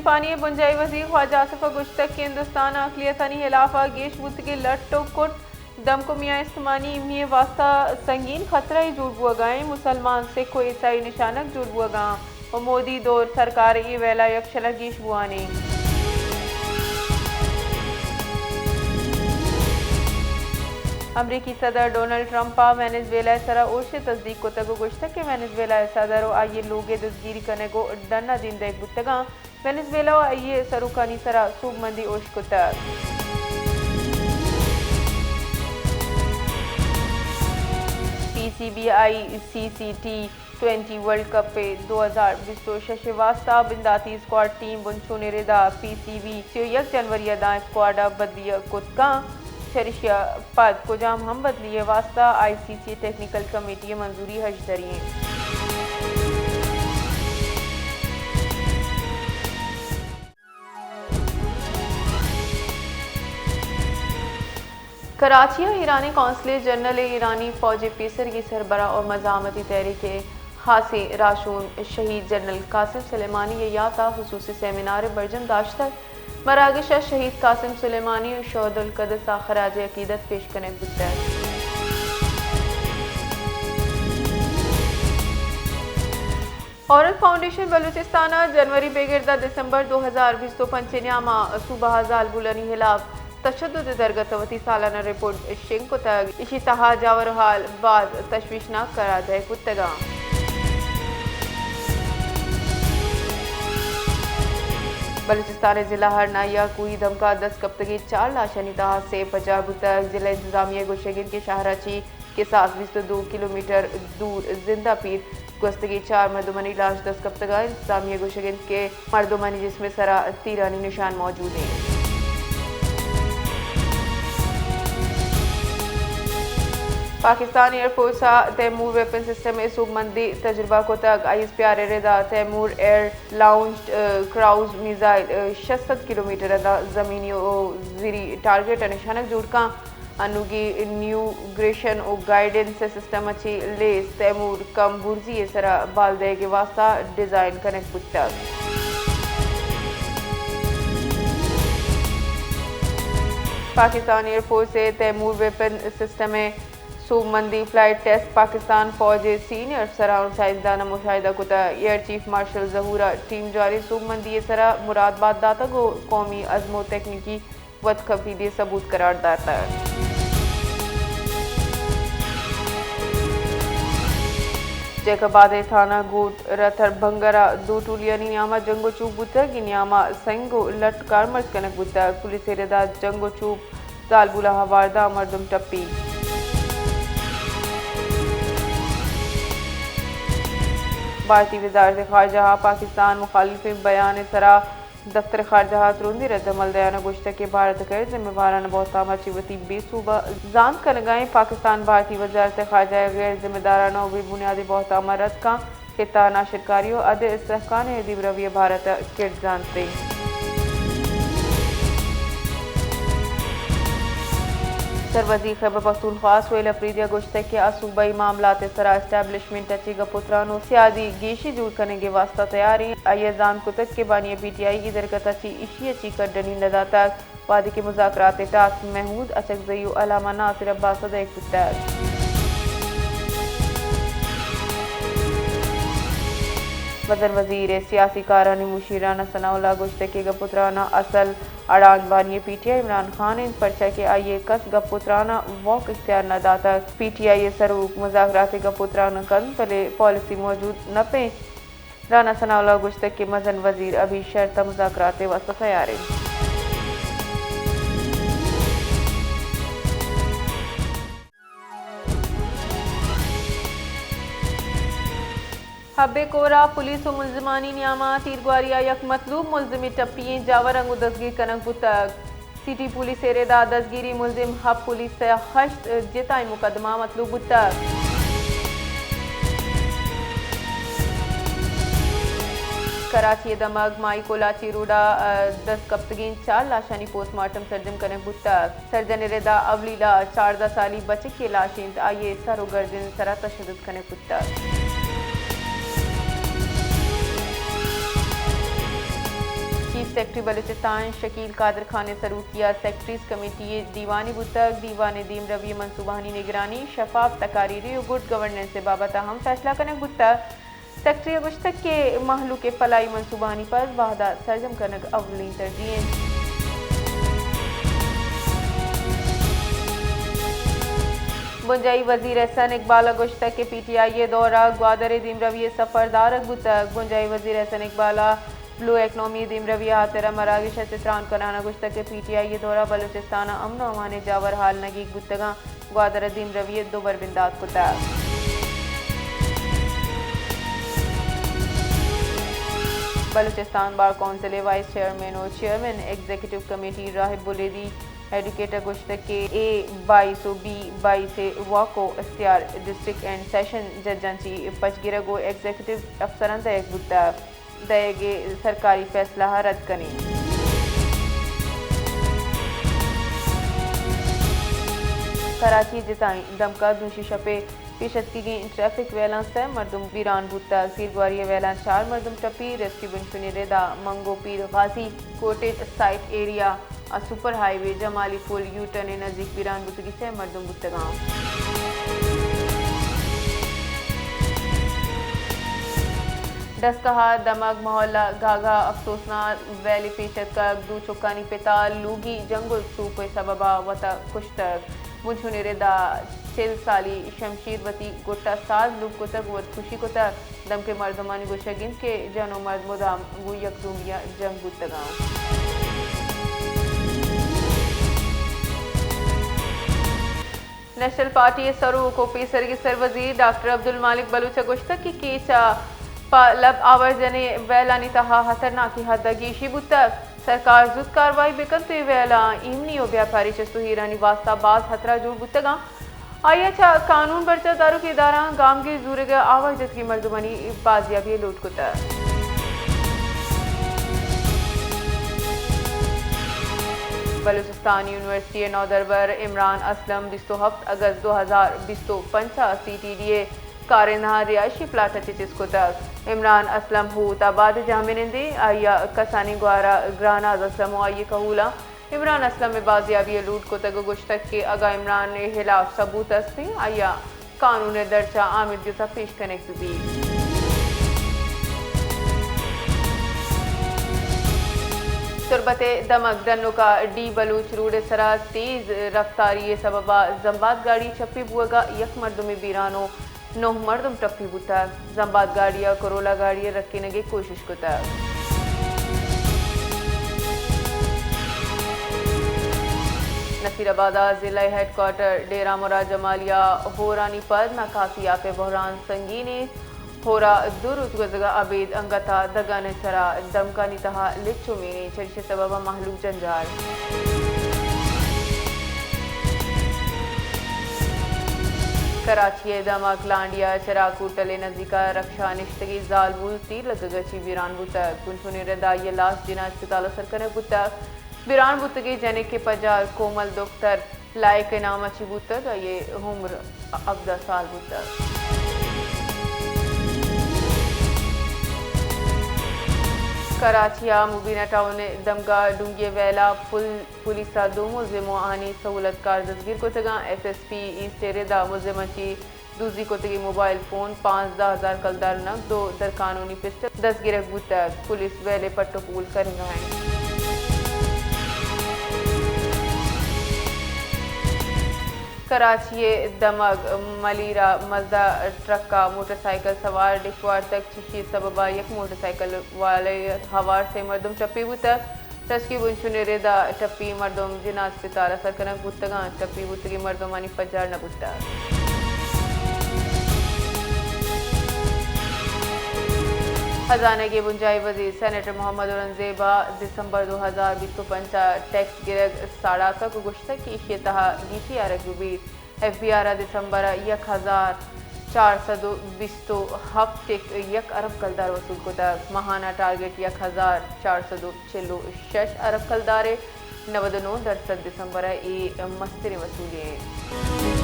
پاکستانی ءِ بنجاہی وزیر خواجہ آصف ءَ گوشتگ کہ ہندوستان ءِ اقلیتانی ہلاف ءَ گیش بوتگیں لٹ ءُ کٹ دمک ءُ میان استمانی ایمنی ءِ واستہ سنگین خطرہ یے جوڑ بوگ ءَ اِنت، مسلمان، سکھ ءُ عیسائی نشانگ جوڑ بوگ ءَ اَنت ءُ مودی دور سرکار اے ویلا یکشل ءَ گیش بوان اِنت۔ امریکی صدر ڈونلڈ ٹرمپ ءَ وینزویلا ءِ سرا اوشت ءِ تصدیق کتگ ءُ گوشتگ کہ وینزویلا ءِ صدر ءُ آئی ءِ لوگ ءِ دزگیری کنگ ءُ ڈن ءَ دیم دئیگ بوتگ اَنت۔ وینزویلا ءَ آئی ءِ سروکانی سرا سوبمندی اوشت کتگ۔ P C B I C C T twenty world cup دو ہزار بیست ءُ شش ءِ واستہ بنداتی اسکواڈ ٹیم بنچونی ردا پی سی بی سی ءُ یک جنوری ءَ داں اسکواڈ ءَ بدلی کت کنت۔ چریشی ءَ پد کجام ہم بدلی ءِ واستہ آئی سی سی ٹیکنیکل کمیٹی ءِ منظوری ہژدری اِنت۔ کراچی ءَ ایرانی قونصلیٹ جنرل ءَ ایرانی فوج ءِ پیسرگیں سربراہ ءُ مزاحمتی تحریک ءِ خاصیں راہشون شہید جنرل قاسم سلیمانی ءِ یات ءَ خصوصی سیمینارے برجم داشتگ۔ مراگش ءَ شہید قاسم سلیمانی ءُ شہدء القدس ءَ خراج عقیدت پیش کنگ بوتگ۔ اورنگ فاؤنڈیشن بلوچستان ءَ جنوری بگر داں دسمبر دو ہزار بیست ءُ پنچ ءِ نیام ءَ صوبہ ءِ زالبولانی ہلاف تشدد ءِ درگت ءَ وتی سالانہ رپورٹ شنگ کتگ۔ ایشی تہا جاور ءُ حال باز تشویشناک قرار دئیگ بوتگ اَنت۔ بلوچستان ءِ ضلع ہرنائی ءَ کوہی دمک ءَ دست کپتگیں چار لاشانی تہا سے پجار بوتگ۔ ضلع انتظامیہ ءِ گوشگ اِنت کہ شہر ءَ چہ کساس بیست ءُ دو کلومیٹر دور زندہ پیر گوستگیں چار مردمانی لاش دست کپتگ ءُ انتظامیہ ءِ گوشگ اِنت کہ مردمانی جسم ءِ سرا تیرانی نشان موجود اِنت۔ پاکستان ایئر فورس ءَ تیمور ویپن سسٹم ءِ سوبمندی تجربہ کتگ۔ آئی ایس پی آر ءِ ردا تیمور ایئر لانچڈ، ءَ، کروز میزائل، ءَ، شش سد کلومیٹر ءَ داں زمینی ءُ زیری ٹارگٹ ءَ نشانگ جوڑ کنت۔ انوگیں نیویگیشن ءُ گائیڈنس ءِ سسٹم ءَ چہ لیس تیمور کم برزی ءِ سرا بال دئیگ ءِ واستہ ڈیزائن کنگ بوتگ۔ پاکستان ایئر فورس ءِ تیمور ویپن سسٹم ءِ سوبمندی فلائٹ ٹیسٹ پاکستان فوج ءِ سینئر افسراں ءُ سائنسداناں مشاہدہ کتگ۔ ایئر چیف مارشل ظہور ءَ ٹیم جوانیں سوبمندی ءِ سرا مراد بات داتگ ءُ قومی عزم ءُ تکنیکی وت کفیدی ءِ ثبوت قرار داتگ۔ جیکب آباد ءِ تھانہ گوٹ رتھر بھنگر ءَ دو ٹولیانی نیام ءَ جنگ ءُ چوپ بوتگ۔ اے نیام ءَ سنگ ءُ لٹ کارمرز کنگ بوتگ۔ پولیس ءِ ردا جنگ ءُ چوپ، زالبول ءَ ہوار داں، مردم ٹپی۔ بھارتی وزارت خارجہ ءَ پاکستان مخالفیں بیان ءِ سرا دفتر خارجہ ءَ ترندیں ردعمل دیان ءَ گوشتگ کہ بھارت غیر ذمہ وارانہ بہتام ءَ چہ وتی بے سوب ءَ زانت کنگ ءَ اِنت۔ پاکستان بھارتی وزارت خارجہ ءِ غیر ذمہ دارانہ ءُ بے بنیادیں بہتام ءَ رد کنت۔ خطہ ءَ ناشرکاری ءُ عدم استحکام ءِ دیمروی ءَ بھارت ءَ کٹ زانت اِنت۔ سروزیر خیبر پختونخوا سہیل اپریدی ءَ گوشتگ کہ آ صوبائی معاملات ءِ سرا اسٹیبلشمنٹ ءَ چہ گپ ءُ تران ءُ سیادی گیشی جوڑ کنگ ءِ واستہ تیار اِنت۔ آئی ءَ زانت کتگ کہ بانی ءَ پی ٹی آئی ءِ درگت ءَ چہ ایشی ءَ چہ کڈنی نہ داتگ، وھدے کہ مذاکرات ءِ ٹاسک محمود اچکزئی ءُ علامہ ناصر عباس ءَ دئیگ بوتگ۔ مزن وزیر ءِ سیاسی کارانی مشیر رانا ثناء اللہ ءَ گوشتگ کہ گپ ءُ تران ءِ اصل اڑاند بانی ءِ پی ٹی آئی عمران خان اِنت، پرچا کہ آئی ءَ کس گپ ءُ تران ءَ وقت اختیار نہ داتگ۔ پی ٹی آئی ءِ سروک مذاکرات ءِ گپ ءُ تران کنت، بلے پالیسی موجود نہ پہ اِنت۔ رانا ثناء اللہ ءَ گوشتگ کہ مزن وزیر ابھی شرط ءَ مذاکرات ءِ واستہ تیار اِنت۔ حب کور ءَ پولیس ءُ ملزمانی نیام ءَ تیرگواری ءَ یک مطلوب ملزمے ٹپی ایں، جاور انگو دزگیر کنگ بوتگ۔ سٹی پولیس ءِ ردا دزگیری ملزم حب پولیس ءَ ہشت جتائیں مقدمہ مطلوب بوتگ۔ کراچی ءِ دمگ مائی کولاچی روڈ ءَ دست کپتگیں چار لاشانی پوسٹ مارٹم سرجم کنگ بوتگ۔ سرجن ءِ ردا اولی لاش چاردہ سالی بچکے لاش اِنت، آئی ءِ سر ءُ گردن ءِ سرا تشدد کنگ بوتگ۔ چی سیکرٹری بلوچستان شکیل قادر خان ءِ سروکی ءَ سیکرٹریز کمیٹی ءِ دیوانے بوتگ۔ دیوان ءِ دیمروی ءِ منصوبہانی نگرانی، شفاف تقاریری ءُ گڈ گورننس ءِ بابت ءَ ہم فیصلہ کنگ بوتگ۔ سیکرٹری ءَ گوشتگ کہ مہلوک ءِ فلاحی منصوبہانی پد وہد ءَ سرجم کنگ اولیں ترجیح اِنت۔ بنجاہی وزیر احسن اقبال ءَ گوشتگ کہ پی ٹی آئی ءِ دور ءَ گوادر ءِ دیمروی ءِ سفر دارگ بوتگ۔ بنجاہی وزیر احسن اقبال ءَ بلو اکنامی ءِ دیمروی ءِ ہاترا مراگش ءَ چہ تران کنان ءَ گوشتگ کہ پی ٹی آئی ءِ دور ءَ بلوچستان ءِ امن ءُ امان ءِ جاور ہال نگیگ بوتگ اَنت، گوادر ءِ دیمروی ءَ دوبر بندات کتگ۔ بلوچستان بار کونسل ءِ وائس چیئرمین ءُ چیئرمین ایگزیکٹو کمیٹی راہب بلیدی ایڈوکیٹ ءَ گوشتگ کہ اے بائیس ءُ بی بائیس ءِ واک ءُ اختیار ڈسٹرکٹ اینڈ سیشن ججاں چہ پچ گرگ ءُ ایگزیکٹو افسراں دئیگ بوتگ۔ دئیگ ءِ سرکاری فیصلہ ءَ رد کنیں۔ کراچی ءِ جتائیں دمگ ءَ دوشی شپ ءِ پیش اتکگیں ٹریفک ویلاں سئے مردم بیران بوتگ۔ پیرگواری ءِ ویلاں چار مردم ٹپی، ریسکیو بنشونی ءِ ردا Mangho Pir Ghazi cottage site area ءَ سپر ہائی وے جمالی پل یو ٹرن ءِ نزیک بیران بوتگی سئے مردم بوتگاں۔ ڈسکہ ءِ دمگ محلہ گاگا افسوسناک ویل ءَ پیش اتکگ، دو چکانی پت ءَ لوگی جنگ ءُ سوپ ءِ سبب ءَ وت ءَ کشتگ۔ بنشونی ءِ ردا چل سالی شمشیر وتی گٹ ءَ ساز لوگ کتگ ءُ وت کشی کتگ۔ دمگ ءِ مردمانی گوشگ اِنت کہ جن ءُ مرد مدام گوں یک دومی ءَ جنگ بوتگ اَنت۔ نیشنل پارٹی ءِ سروک ءُ پیسریگیں سروزیر ڈاکٹر عبدالمالک بلوچ ءَ گوشتگ کہ کیچ ءَ پہ لب آورجنیں ویلانی تہا ہترناکیں حد ءَ گیشی بوتگ۔ سرکار زوت کاروائی بہ کنت ءُ اے ویلاں ایمنی ءُ بیاپاری چست ءُ ایرانی واستہ باز ہترہ جوڑ بوتگ اَنت۔ آئی ءَ چہ قانون برجاہ داروکیں ادارہاں گامگیج زورگ ءِ آوار جتگیں مردمانی بازیابی ءِ لوٹ کتگ۔ بلوچستان یونیورسٹی ءِ نودربر عمران اسلم بیست ءُ ہپت اگست دو ہزار بیست ءُ پنچ ءَ سی ٹی ڈی ءِ کارندہاں رہائشی پلاٹ ءَ چہ چست کتگ۔ عمران اسلم ہوت آباد ءِ جاہمنندے، آئی ءَ کسانیں گوہار ءَ گراناز اسلم ءُ آئی ءِ کہولاں عمران اسلم ءِ بازیابی ءِ لوٹ کتگ ءُ گوشتگ کہ اگاں عمران ءِ ہلاف ثبوت است اِنت، آئی ءَ قانون ءِ درچ ءَ آمید جت ءَ پیش کنگ بہ بیت۔ تربت ءِ دمگ ڈنوک ءَ ڈی بلوچ روڈ ءِ سرا تیز رفتاری ءِ سبب ءَ زمباد گاڑی چپی بوگ ءَ یک مردمے بیران ءُ نُہ مردم ٹپی بوتگ۔ زمباد گاڑی ءَ کرولا گاڑی ءِ رکینگ ءِ کوشش کتگ۔ نصیر آباد ءِ ضلعی ہیڈ کوارٹر ڈیرہ مراد جمالی ءَ ہورانی پد ناکافی آپ ءِ بحران سنگین اِنت۔ ہور ءَ دو روچ گوزگ ءَ ابید انگت ءَ دگانی سرا دمگانی تہا لچ ءُ مین اِنت، چریشی ءِ سبب ءَ مہلوک جنجال۔ کراچی ءِ دمگ لانڈی ءَ چراگ ہوٹل ءِ نزیک ءَ رکشہ ءَ نشتگیں زالبول تیر لگگ ءَ چہ بیران بوتگ۔ بنشونی ءِ ردا آئی ءِ لاش جناح اسپتال ءَ سر کنگ بوتگ۔ بیران بوتگیں جنک ءِ پجار کومل دختر لائق ءِ نام ءَ چہ بوتگ، آئی ءِ عمر ہبدہ سال بوتگ۔ کراچی ءِ مبینہ ٹاؤن ءِ دمگ ءَ ڈونگی ءِ ویل ءَ پل-، پولیس ءَ دو ملزم ءُ آہانی سہولت کار دزگیر کتگ اَنت۔ ایس ایس پی ایسٹ ءِ ردا ملزماں چہ دزی کتگیں موبائل فون، پانزدہ ہزار کلدار نقد ءُ درقانونی پسٹل دزگرگ بوتگ۔ پولیس ویل ءِ پٹ ءُ پول کنگ ءَ اِنت۔ کراچی ءِ دمگ ملیر ءَ مزدا ٹرک ءَ موٹر سائیکل سوار ڈیک وارتگ، چشی ءِ سبب ءَ یک موٹر سائیکل والے ءَ ہوار سئے مردم ٹپی بوتگ۔ ریسکیو بنشون ءِ رد ءَ ٹپی مردم جناح اسپتال ءَ سر کنگ بوتگ اَنت۔ ٹپی بوتگیں مردمانی پجار نہ بوتگ۔ ہزانگ ءِ بنجاہی وزیر سینیٹر محمد اورنگزیب ءَ دسمبر دو ہزار بیست ءُ پنچ ءَ ٹیکس گرگ ساڑاتگ ءُ گوشتگ کہ ایشی ءِ تہا گیشی آرگ بہ بیت۔ ایف بی آر ءَ دسمبر ءَ یک ہزار چار سد ءُ بیست ءُ ہپت ٹک یک ارب کلدار وصول کتگ۔ ماہانہ ٹارگٹ یک ہزار چار سد ءُ چل ءُ شش ارب کلدار ءِ نود ءُ نو درسد دسمبر ءَ اے مستریں وصولی اِنت۔